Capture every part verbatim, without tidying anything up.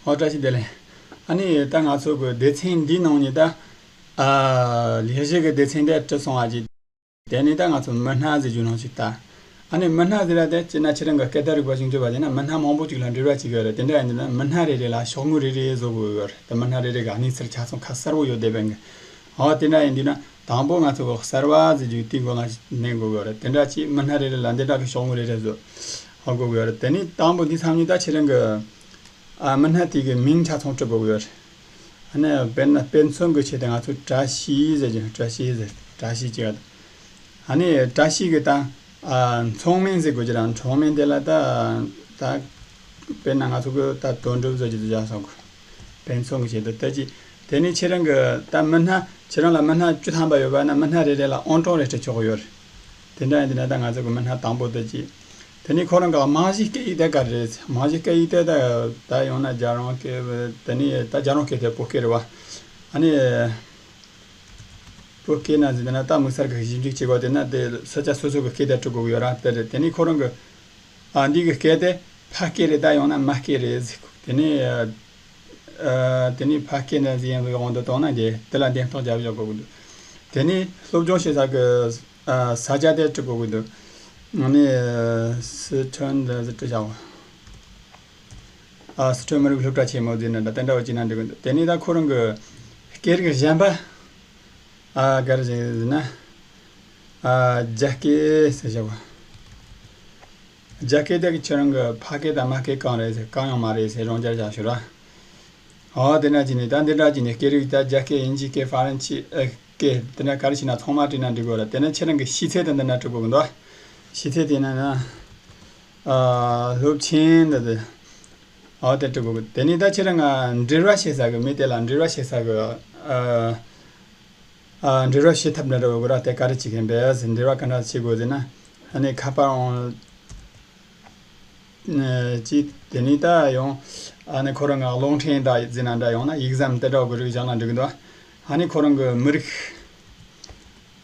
ཨོ། བཀྲ་ཤིས་བདེ་ལེགས། ཨ་ནི་ད་ང་ཚོ་གི་སྡེ་ཚན་འདིའི་ནང་ནས་ད། ཨ། ལས་གཞི་གི་སྡེ་ཚན་དེ་བྲིས་སོང་བ་ཅིག་དེ་ནས་ད་ང་ཚོ་མི་སྣ་ཟེར་རྒྱུ་ནང་ཞིག་ད། ཨ་ནི་མི་སྣ་ཟེར་ཡ་དེ་སྤྱིར་ན་ཁྱེད་རང་གི་སྐད་བརྡ་རིག་པ་ཞིག་འཇོག་པ་བྱས་ན་མི་སྣ་མང་པོ་ཅིག་ལ་འབྲེལ་བ་བྱེད་ཀྱི་ཡོད་རེད། དེ་འདྲ་ཡིན་དུས་ན་མི་སྣ་རེ་རེ་ལ་ཤོག་ངོས་རེ་རེ་བཟོ་དགོས་ཡོད་རེད། དེ་མི་སྣ་རེ་རེ་གི་གནས་ཚུལ་ཆ་ཚང་ཁ་གསལ་པོ་ཡོད་བསྡད་པའི་གི། ཨོ། དེ་འདྲ་ཡིན་དུས་ན་དང་པོ་ང་ཚོ་གི་གསར་བ་ཟེར་རྒྱུ་དེའི་མགོ་ལ་གནོན་དགོས་ཀྱི་ཡོད་རེད། དེ་འདྲ་ཅིག་མི་སྣ་རེ་རེ་ལ་འདི་འདྲ་གི་ཤོག་ངོས་རེ་རེ་བཟོ། ཧ་གོ་གི་ཡོད་རེད། དེ་ནས་དང་པོ་འདི་མཚམས་ནས་ད་ཁྱེད་རང་གི། ཨ། མི་སྣ་དེ་གི་མིང་ཆ་ཚང་བྲི་དགོས་ཀྱི་ཡོད་རེད། ཨ་ནི་དཔེར་ན་དཔེ་མཚོན་གྱི་ཆེད་དུ་ང་ཚོས་བཀྲ་ཤིས་ཟེར་གྱི། བཀྲ་ཤིས་ཟེར། བཀྲ་ཤིས་ཅིག་ཨ། ཨ་ནི་བཀྲ་ཤིས་ཀྱི་ད། ཨ། མཚན་མིང་ཟེར་དགོས་ཀྱི་རེད། མཚན་མིང་དེ་ལ་ད། ད། དཔེར་ན་ང་ཚོ་གི་ད་དོན་གྲུབ་ཟེར་གྱི་འདུག་བཞག་སོང་གི། དཔེ་མཚོན་གྱི་ཆེད་དུ་ད་ཅི། དེ་ནས་ཁྱེད་རང་གི་ད་མི་སྣ། ཁྱེད་རང་ལ་མི་སྣ་བཅུ་ཐམ་པ་ཡོད་པ་ན་མི་སྣ་རེ་རེ་ལ་ཨང་གྲངས་རེ་སྤྲད་ཆོག་གི་ཡོད་རེད། དེ་འདྲ་ཡིན་དུས་ན་ད་ང་ཚོ་གི་མི་སྣ་དང་པོ་དེ་ཅི། དེ་ནས་ཁོ་རང་གི་རྨང་གཞིའི་སྐད་ཡིག་དེ་ག་རེ་རེད། རྨང་གཞིའི་སྐད་ཡིག་དེ་ད་ད་ཡོང་ན་རྒྱལ་རོང་སྐད། དེ་ནས་ད་རྒྱལ་རོང་སྐད་དེ་བོད་སྐད་རེད་བ། ཨ་ནི། བོད་སྐད་ན་ཟེར་དུས་ན་ད་དམིགས་བསལ་གྱི་ཞིབ་འཇུག་བྱེད་དགོས་དེ་ན་དེ་ས་ཆ་སོ་སོ་གི་སྐད་དེ་འབྲི་དགོས་ཀྱི་ཡོད་ར། དེ་རེད། དེ་ནས་ཁོ་རང་གི། ཨ། འདི་གི་སྐད་དེ་ཕ་སྐད་རེད་ད་ཡང་ན་མ་སྐད་རེད་ཟེར་གོ། དེ་ནས། ཨ། དེ་ནས་ཕ་སྐད་ན་ཟེར་ཡང་ཡོང་དུ་བཏང་ན་དེ་དེ་ལ་འདེམས་ཐག་རྒྱབ་བཞག་དགོས་ཀྱི་འདུག་དེ་ནས་སློབ་སྦྱོང་བྱེད་ས་གི། ཨ། ས་ཆ་དེ་འབྲི་དགོས་ཀྱི་འདུག་ཨ་ནི། སི་ཁྲོན་འདི་ཟེར་འབྲི་བཞག་གོ། ཨ། སི་ཁྲོན་མི་རིགས་སློབ་གྲྭ་ཆེན་མོ་ཟེར་ན་འདྲ། དེ་འདྲ་བོ་ཅིག་ན་འགྲིག་གི་འདུག་དེ་ནས་ད་ཁོ་རང་གི་སྐད་རིགས་གཞན་པ། ཨ། ག་རེ་ཟེར་ན། ཨ། རྒྱ་སྐད་ཟེར་བྱ་བ། རྒྱ་སྐད་དེ་ཁྱེད་རང་གི་ཕ་སྐད་དང་མ་སྐད་གང་རེད་ཟེར། གང་ཡང་མ་རེད་ཟེར། རང་འཇགས་བཞག་ཤོག་ར། ཨོ། དེ་འདྲ་བྱས་ནས་ད་འདི་འདྲ་བྱས་ནས་སྐད་རིགས་ད་རྒྱ་སྐད། དབྱིན་ཇི་སྐད། ཧྥ་རན་སི། ཨ། སྐད་དེ་འདྲ་ག་རེ་བྱས་ན་ཚང་མ་བྲིས་ན་འགྲིག་གི་རེད། དེ་ནས་ཁྱེད་རང་གི་ཤེས་ཚད་དེ་འདི་འདྲ་འབྲི་དགོས་ཀྱི་འདུག་ཤེས་ཚད་དེ་ན་ན། ཨ། སློབ་ཆེན་འདི་དེ། ཨོ། དེ་འབྲི་དགོས་ཀྱི། དེ་ནས་ད་ཁྱེད་རང་ང་འབྲེལ་བ་བྱེད་ས་གི་མི་དེ་ལ་འབྲེལ་བ་བྱེད་ས་གི། ཨ། ཨ། འབྲེལ་བ་བྱེད་ཐབས་འདྲ་འདྲ་བོ་གོ་ར། དེ་ག་རེ་བྱེད་མཁན་པས། འབྲེལ་བ་ག་འདྲ་བྱེད་དགོས་ཟེར་ན། ཨ་ནི་ཁ་པར་ཨང་། ཨ། ཅི། དེ་ནས་ད་ཡང་། ཨ་ནི་ཁོ་རང་ང་གློག་འཕྲིན་ད་ཟེར་ན་འདྲ། ཡང་ན་ཡིག་ཟམ་དེ་འདྲ་བོ་གི་རིགས་བཞག་ན་འགྲིག་གི་འདུག་ཨ་ནི་ཁོ་རང་གི་མི་རིགས།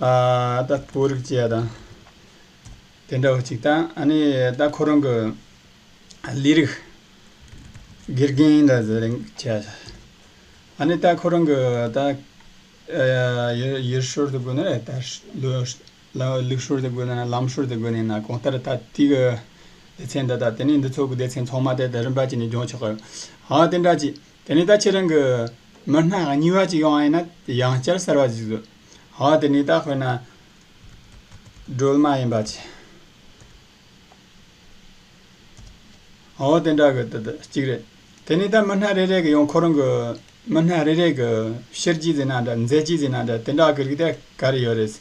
ཨ། ད་བོད་རིགས་བྱས་དང་། དེ་འདྲ་བོ་ཅིག་དང་། ཨ་ནི་ད་ཁོ་རང་གི་ལས་རིགས། དགེ་རྒན་འདྲ་ཟེར་བྱས། ཨ་ནི་ད་ཁོ་རང་གི་ད། ཨ། ཡུལ་ཡུལ་སྲོལ་དེ་དགོས་ན་རེད། ད་ལུགས་ལུགས་སྲོལ་དེ་དགོས་ན། ལམ་སྲོལ་དེ་དགོས་ན། ན་གང་ལྟར་ད་དེ་གི་སྡེ་ཚན་འདི་དང་དེ་ནས་འདི་ཚོ་གི་སྡེ་ཚན་ཚང་མ་དེ་དེ་རིམ་པ་བྱས་ནས་སྦྱོང་ཆོག་གི། ཨ། དེ་འདྲ་ཅིག་དེ་ནས་ད་ཁྱེད་རང་གི་མི་སྣ་གཉིས་པ་ཅིག་ཡོང་བ་ཡིན་ན་ཡང་བསྐྱར་གསར་བ་ཞིག་བཟོ། ཨ། དེ་ནས་ད་དཔེར་ན་སྒྲོལ་མ་ཡིན་པ་ཅིག་ཨོ། དེ་འདྲ་གི་དེ་དེ་གཅིག་རེད། དེ་ནས་ད་མི་སྣ་རེ་རེ་གི་ཡང་ཁོ་རང་གི་མི་སྣ་རེ་རེ་གི་ཕྱི་རྒྱུ་ཟེར་ན་འདྲ། མཛེས་རྒྱུ་ཟེར་ན་འདྲ། དེ་འདྲ་གི་རིགས་དེ་ག་རེ་ཡོད་རེད།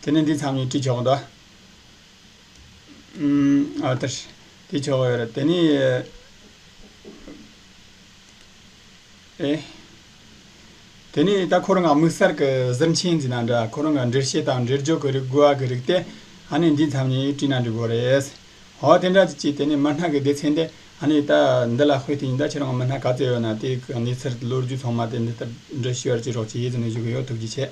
དེ་ནས་འདི་མཚམས་ནས་བྲིས་ཆོག་འདུག་ཨུམ། ཨ། དེར་བྲིས་ཆོག་ཡོད་རེད། དེ་ནས། ཨེ། དེ་ནས་ད་ཁོ་རང་ང་དམིགས་བསལ་གྱི་ཟུར་མཆན་ཟེར་ན་འདྲ། ཁོ་རང་ང་འགྲེལ་བཤད་དང་འགྲེལ་བརྗོད་ཀྱི་རིགས་དགོས་པ་གི་རིགས་དེ་ཨ་ནི་འདིའི་མཚམས་ནས་བྲིས་ན་འགྲིག་གི་རེད། འོ། དེ་འདྲ་ཅིག་བྱས། དེ་ནས་མི་སྣ་གི་སྡེ་ཚན་དེ་ཨ་ནི་ད་འདི་ལ་དཔེ་བལྟས་ནས་ད་ཁྱེད་རང་མི་སྣ་ག་ཚོད་ཡོད་ན་དེའི་གནས་ཚུལ་ལོ་རྒྱུས་ཚང་མ་དེ་འདི་ལྟར་འགྲེལ་བཤད་བར་གྱི་རོགས་ཀྱི་ཡིད་ཟིན་ནས་ཞུ་གི་ཡོད། ཐུགས་རྗེ་ཆེ།